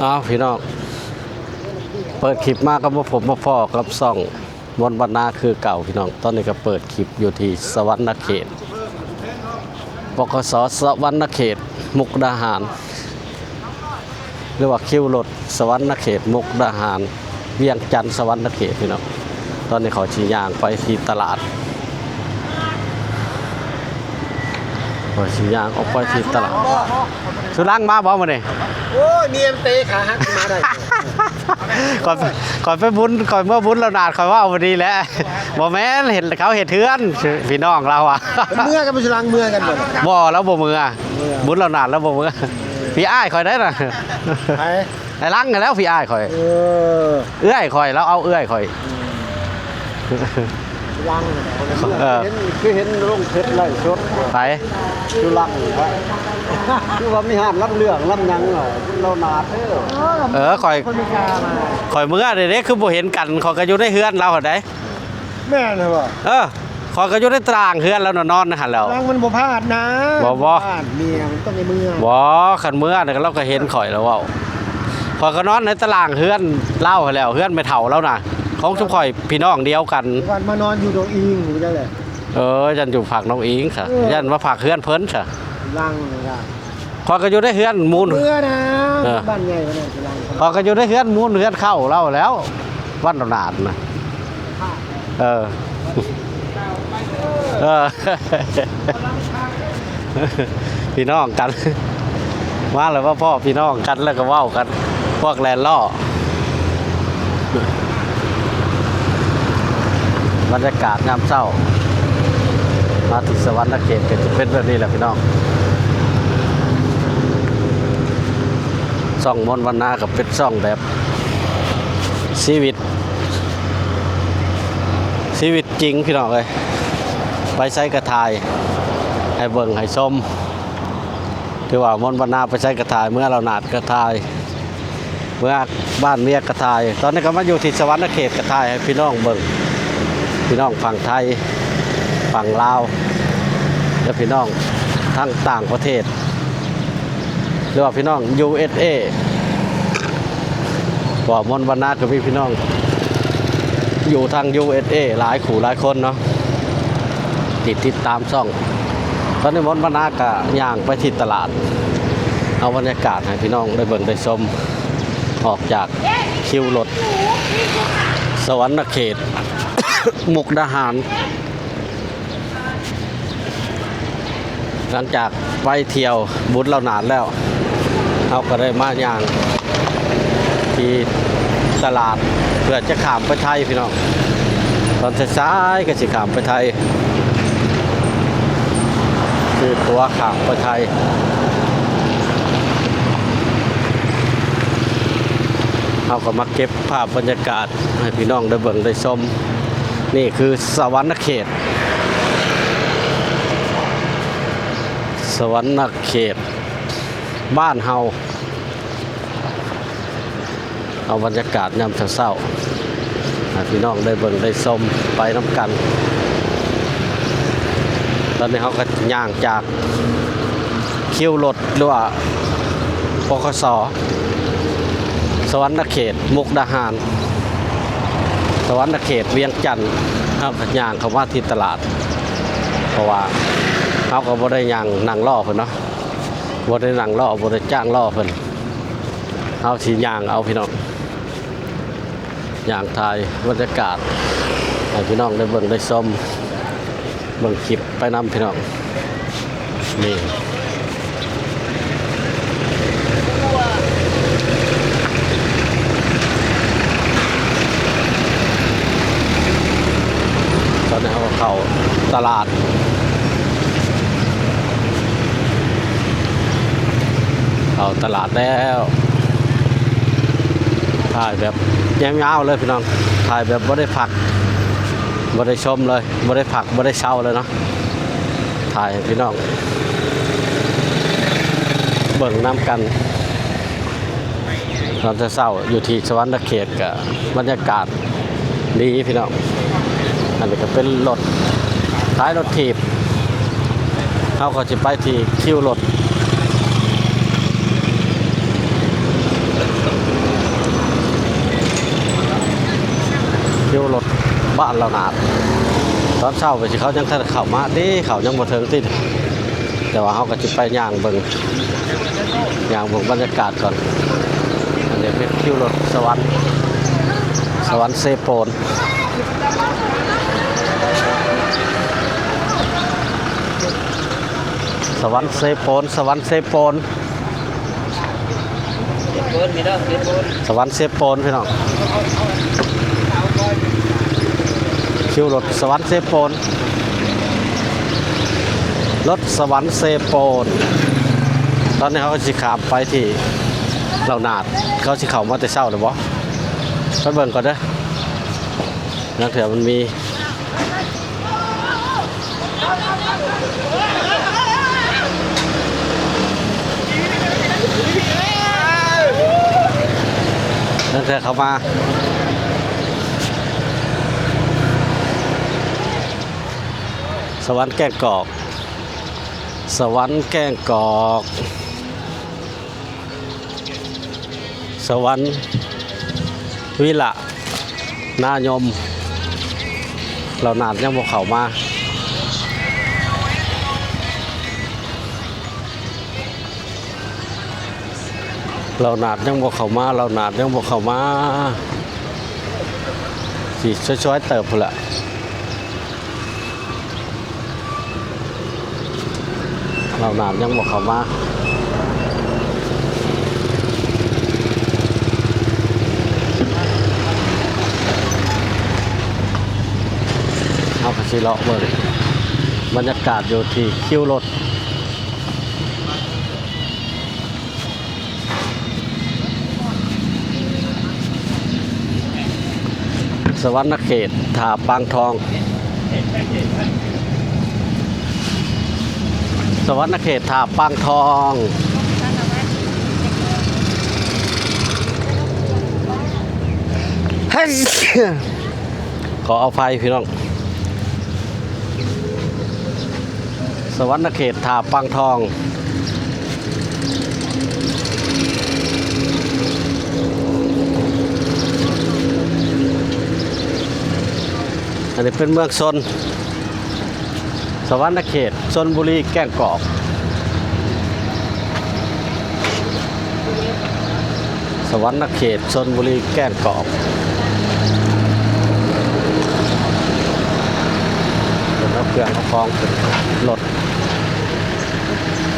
ອ້າວ ພີ່ນ້ອງ ເປີດຄລິບມາກໍມາພົບມາພໍ້ກັບຊ່ອງມົນວັນນາຄືເກົ່າ ພີ່ນ້ອງ. ຕອນນີ້ກໍເປີດຄລິບຢູ່ທີ່ສະຫວັນນະເຂດ ປກສ ສະຫວັນນະເຂດ ມຸກດາຫານ ຫຼືວ່າຄິວລົດສະຫວັນນະເຂດ ມຸກດາຫານ ວຽງຈັນ ສະຫວັນນະເຂດ ພີ່ນ້ອງ. ຕອນນີ້ຂ້ອຍຊິຍ່າງໄປທີ່ຕະຫຼາດ ຂ້ອຍຊິຍ່າງອອກໄປທີ່ຕະຫຼາດ. ສຸລັງມາບໍ່ມື້ນີ້? ໂອ້ຍ ມີແອມເຕະຂາຫັກມາໄດ້. ຂ້ອຍ ຂ້ອຍໄປບຸນ ຂ້ອຍເມືອບຸນລາວໜາດ ຂ້ອຍເວົ້າພໍດີແຫຼະ. ບໍ່ແມ່ນ ເຮັດ ເຂົາເຮັດເຮືອນ ພີ່ນ້ອງລາວວ່າ. ເມືອກັນບໍ່ ສຸລັງ ເມືອກັນບໍ່? ບໍ່ ລາວບໍ່ເມືອ ເມືອ ບຸນລາວໜາດລາວບໍ່ເມືອ. ພີ່ອ້າຍຂ້ອຍໄດ໋ນະ. ໃຜ? ໄອ້ຫຼັງຫັ້ນແຫຼ້ວ ພີ່ອ້າຍຂ້ອຍ. ເອີ ເອື້ອຍຂ້ອຍ ລາວເອົາເອື້ອຍຂ້ອຍ. ອືມ ຫຼັງ ເອີ ຄືເຫັນ ຄືເຫັນລົງເຟສໄລຟ໌ສົດ ໃຜ? ຢູ່ຫຼັງ ຄືວ່າມີຮ້ານລຳເລື່ອງລຳຫຍັງ ເອີ ລາວໜາດເດີ. ເອີ ຂ້ອຍ ຂ້ອຍເມືອເດ້ ຄືບໍ່ເຫັນກັນ ຂ້ອຍກໍຢູ່ໃນເຮືອນລາວຫັ້ນໃດ໋. ແມ່ນບໍ່? ເອີ ຂ້ອຍກໍຢູ່ໃນຕາລາງເຮືອນລາວນອນຫັ້ນແຫຼ້ວ. ຫຼັງມັນບໍ່ພາດນະ. ບໍ່ ບໍ່ ພາດເມຍ ມັນຕ້ອງໃນເມືອ. ບໍ່ ຄັນເມືອລາວກໍເຫັນຂ້ອຍແລ້ວເວົ້າ. ຂ້ອຍກໍນອນໃນຕາລາງເຮືອນລາວຫັ້ນແຫຼ້ວ ເຮືອນແມ່ເຖົ້າລາວນະ ຂອງຊຸມຂ້ອຍພີ່ນ້ອງດຽວກັນ. ວ່າມານອນຢູ່ໜອງອີງຢູ່ຈັ່ງໃດ? ເອີ ຢ້ານຢູ່ພັກໜອງອີງຊະ. ເອີ ຢ້ານມາພັກເຮືອນເພິ່ນຊະ. ຫຼັງນີ້ລະ ຂ້ອຍກໍຢູ່ໃນເຮືອນໝູ່ ເມືອນະ. ເອີ ບ້ານໃຫຍ່ປານນັ້ນ ຫຼັງ ຂ້ອຍກໍຢູ່ໃນເຮືອນໝູ່ ເຮືອນເຂົາລາວແລ້ວ ວັນລາວໜາດນະ. ເອີ ເອີ ພີ່ນ້ອງກັນ ມາແລ້ວມາພໍ້ພີ່ນ້ອງກັນ ແລ້ວກໍເວົ້າກັນ ພວກແລ່ນລໍ້. ບັນຍາກາດຍາມເຊົ້າ ມາທີ່ສະຫວັນນະເຂດກໍຈະເປັນແບບນີ້ແຫຼະພີ່ນ້ອງ. ຊ່ອງມົນວັນນາກໍເປັນຊ່ອງແບບຊີວິດ ຊີວິດຈິງພີ່ນ້ອງເອີຍ. ໄປໃສກໍຖ່າຍໃຫ້ເບິ່ງໃຫ້ຊົມ. ຖືວ່າມົນວັນນາໄປໃສກໍຖ່າຍ ເມືອລາວໜາດກໍຖ່າຍ ເມືອບ້ານເມຍກໍຖ່າຍ. ຕອນນີ້ກໍມາຢູ່ທີ່ສະຫວັນນະເຂດ ກໍຖ່າຍໃຫ້ພີ່ນ້ອງເບິ່ງ ພີ່ນ້ອງຝັ່ງໄທ ຝັ່ງລາວ ແລະ ພີ່ນ້ອງທາງຕ່າງປະເທດ ຫຼືວ່າພີ່ນ້ອງ ຢູເອສເອ ເພາະວ່າມົນວັນນາກໍມີພີ່ນ້ອງຢູ່ທາງ ຢູເອສເອ ຫຼາຍຄູ່ຫຼາຍຄົນເນາະ ທີ່ຕິດຕາມຊ່ອງ. ຕອນນີ້ມົນວັນນາກໍຍ່າງໄປທີ່ຕະຫຼາດ ເອົາບັນຍາກາດໃຫ້ພີ່ນ້ອງໄດ້ເບິ່ງໄດ້ຊົມ ອອກຈາກຄິວລົດສະຫວັນນະເຂດ ມຸກດາຫານ. ຫຼັງຈາກໄປທ່ຽວບຸນລາວໜາດແລ້ວ ເຮົາກໍໄດ້ມາຍ່າງທີ່ຕະຫຼາດ ເພື່ອຈະຂ້າມໄປໄທພີ່ນ້ອງ. ຕອນສາຍໆກໍຊິຂ້າມໄປໄທ ຊື້ຕົ໋ວຂ້າມໄປໄທ. ເຮົາກໍມາເກັບພາບບັນຍາກາດ ໃຫ້ພີ່ນ້ອງໄດ້ເບິ່ງໄດ້ຊົມ. ນີ້ຄືສະຫວັນນະເຂດ ສະຫວັນນະເຂດບ້ານເຮົາ. ເອົາບັນຍາກາດຍາມເຊົ້າໆ ໃຫ້ພີ່ນ້ອງໄດ້ເບິ່ງໄດ້ຊົມໄປນຳກັນ. ຕອນນີ້ເຮົາກໍຍ່າງຈາກ ຄິວລົດ ຫຼືວ່າ ປກສ ສະຫວັນນະເຂດ ມຸກດາຫານ ສະຫວັນນະເຂດ ວຽງຈັນ ເຮົາກໍຍ່າງເຂົ້າມາທີ່ຕະຫຼາດ ເພາະວ່າເຮົາກໍບໍ່ໄດ້ຍ່າງນັ່ງລໍ້ເພິ່ນເນາະ ບໍ່ໄດ້ນັ່ງລໍ້ ບໍ່ໄດ້ຈ້າງລໍ້ເພິ່ນ. ເຮົາຊິຍ່າງເອົາ ພີ່ນ້ອງ ຍ່າງຖ່າຍບັນຍາກາດໃຫ້ພີ່ນ້ອງໄດ້ເບິ່ງໄດ້ຊົມ ເບິ່ງຄລິບໄປນຳພີ່ນ້ອງ. ນີ້ ຕອນນີ້ເຮົາກໍເຂົ້າຕະຫຼາດ ເຂົ້າຕະຫຼາດແລ້ວ. ຖ່າຍແບບຍາວໆເລີຍພີ່ນ້ອງ ຖ່າຍແບບບໍ່ໄດ້ພັກ ບໍ່ໄດ້ຊົມເລີຍ ບໍ່ໄດ້ພັກ ບໍ່ໄດ້ເຊົາເລີຍເນາະ. ຖ່າຍໃຫ້ພີ່ນ້ອງເບິ່ງນຳກັນ ຕອນເຊົ້າໆ ຢູ່ທີ່ສະຫວັນນະເຂດ ກະບັນຍາກາດດີພີ່ນ້ອງ. ອັນນີ້ກໍເປັນລົດ ຂາຍລົດຖີບ ເຮົາກໍຊິໄປທີ່ຄິວລົດ ບ້ານລາວນາດ. ຕອນເຊົ້າໄປຊິເຂົາຍັງທັນເຂົ້າມາຕິ ເຂົາຍັງບໍ່ເຖິງຕິ ແຕ່ວ່າເຮົາກໍຊິໄປຍ່າງເບິ່ງ ຍ່າງເບິ່ງບັນຍາກາດກ່ອນ. ອັນນີ້ເປັນຄິວລົດສະຫວັນ ສະຫວັນເຊໂປນ ສະຫວັນເຊໂປນ ສະຫວັນເຊໂປນ. ສະຫວັນເຊໂປນ ພີ່ນ້ອງ ຄິວລົດສະຫວັນເຊໂປນ ລົດສະຫວັນເຊໂປນ. ຕອນນີ້ເຮົາກໍຊິຂ້າມໄປທີ່ລາວນາດ ເຂົາຊິເຂົ້າມາແຕ່ເຊົ້າແລ້ວບໍ່ ໄປເບິ່ງກ່ອນເດີ ລາງເທື່ອມັນມີ ຕັ້ງແຕ່ເຂົ້າມາ ສະຫວັນແກ້ງກອກ ສະຫວັນແກ້ງກອກ. ສະຫວັນວິລະນາຍົມ ລາວນາດຍັງບໍ່ເຂົ້າມາ ລາວນາດຍັງບໍ່ເຂົ້າມາ ລາວນາດຍັງບໍ່ເຂົ້າມາ ຊິຊອຍໆເຕີບພຸ້ນແຫຼະ. ລາວນາດຍັງບໍ່ເຂົ້າມາ ເຮົາກໍຊິເລາະເບິ່ງບັນຍາກາດຢູ່ທີ່ຄິວລົດ. ສະຫວັນນະເຂດ ທ່າປາງທອງ ສະຫວັນນະເຂດ ທ່າປາງທອງ ຂໍອະໄພພີ່ນ້ອງ. ສະຫວັນນະເຂດ ທ່າປາງທອງ ອັນນີ້ເປັນເມືອງຊົນ ສະຫວັນນະເຂດ ຊົນບຸລີ ແກ້ງກອກ. ສະຫວັນນະເຂດ ຊົນບຸລີ ແກ້ງກອກ ເພິ່ນເອົາເຄື່ອງເອົາຂອງຂຶ້ນລົດ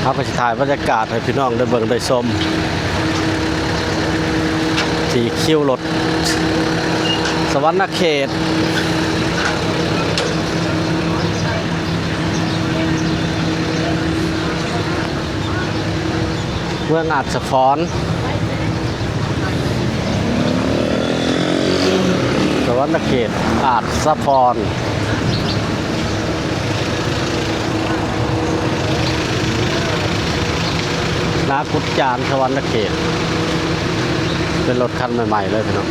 ເຮົາກໍຊິຖ່າຍບັນຍາກາດໃຫ້ພີ່ນ້ອງໄດ້ເບິ່ງໄດ້ຊົມ ທີ່ຄິວລົດ ສະຫວັນນະເຂດ ເມືອງອາດສະພອນ ສະຫວັນນະເຂດ ອາດສະພອນ ນາກຸດຈານ ສະຫວັນນະເຂດ ເປັນລົດຄັນໃໝ່ໆເລີຍພີ່ນ້ອງ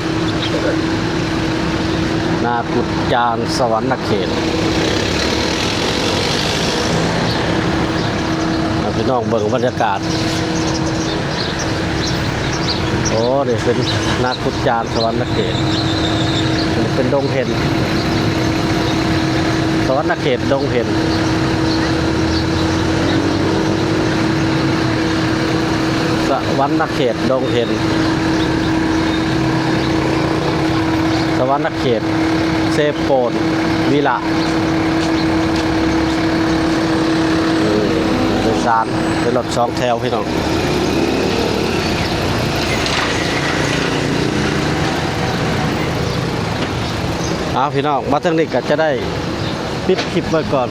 ນາກຸດຈານ ສະຫວັນນະເຂດ ໃຫ້ພີ່ນ້ອງເບິ່ງບັນຍາກາດ. ໂອ້ ນີ້ເປັນນາກຸດຈານ ສະຫວັນນະເຂດ ອັນນີ້ເປັນດົງເຫັນ ສະຫວັນນະເຂດ ດົງເຫັນ ສະຫວັນນະເຂດ ດົງເຫັນ ສະຫວັນນະເຂດ ເຊໂປນ ວິລະ ເອີ ໂດຍສານເປັນລົດສອງແຖວພີ່ນ້ອງ. ເອົາ ພີ່ນ້ອງ ມາເຖິງນີ້ກໍຈະໄດ້ປິດຄລິບໄວ້ກ່ອນ.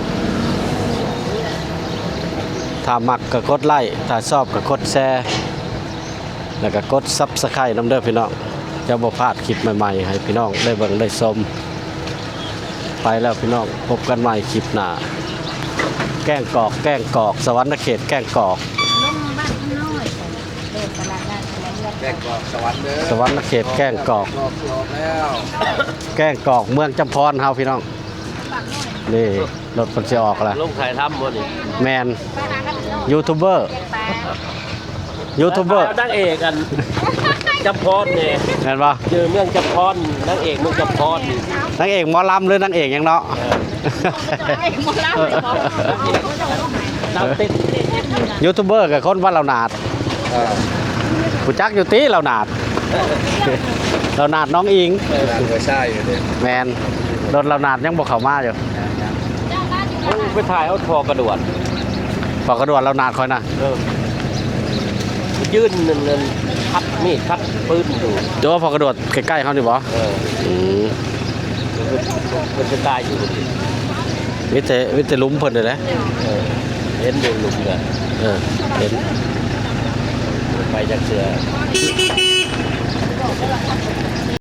ຖ້າມັກກໍກົດໄລ້ ຖ້າຊອບກໍກົດແຊ ແລ້ວກໍກົດຊັບສະໄຄນຳເດີພີ່ນ້ອງ ຈະບໍ່ພາດຄລິບໃໝ່ໆໃຫ້ພີ່ນ້ອງໄດ້ເບິ່ງໄດ້ຊົມ. ໄປແລ້ວພີ່ນ້ອງ ພົບກັນໃໝ່ຄລິບໜ້າ. ແກ້ງກອກ ແກ້ງກອກ ສະຫວັນນະເຂດ ແກ້ງກອກ ລົງບ້ານນ້ອຍ ເດີຕະຫຼາດນັດ ແກ້ງກອກ ສະຫວັນເດີ ສະຫວັນນະເຂດ ແກ້ງກອກ ແກ້ງກອກ ເມືອງຈຳພອນເຮົາພີ່ນ້ອງ. ນີ້ລົດເພິ່ນຊິອອກລະ ລົງຖ່າຍທຳບໍ່ນີ້? ແມ່ນ ຢູທູບເບີ ຢູທູບເບີ ນາງເອກອັນ ຈຳພອນແດ່ ແມ່ນບໍ່? ເຈີເມືອງຈຳພອນ ນາງເອກເມືອງຈຳພອນ ນາງເອກໝໍລຳ ຫຼືນາງເອກຫຍັງເນາະ? ເອີ ນາງເຕັ້ນ ຢູທູບເບີກັບຄົນບ້ານເຫຼົ່າໜາດ ເອີ ຮູ້ຈັກຢູ່ຕິເຫຼົ່າໜາດ ເຫຼົ່າໜາດໜອງອີງ ເອີ ນາງກໍຊາຍຢູ່ເດ້ ແມ່ນ ລົດເຫຼົ່າໜາດຍັງບໍ່ເຂົ້າມາຢູ່. ໂອ້ ໄປຖ່າຍເອົາທໍ່ກະດວນ ພໍກະດວນລາວນາດຂ້ອຍນະ ເອີ ຢືນນັ້ນ ນັ້ນ ຄັດມີດຄັດປືນຢູ່ ແຕ່ວ່າພໍກະດວນໃກ້ໆເຮົານີ້ບໍ່? ເອີ ອືມ ເພິ່ນ ເພິ່ນໄປຕາຍຢູ່ ມີແຕ່ ມີແຕ່ຫຼຸມເພິ່ນນີ້ແຫຼະ ເອີ ເຫັນຢູ່ຫຼຸມກະ ເອີ ເຫັນ ໄປຈັກເທື່ອ.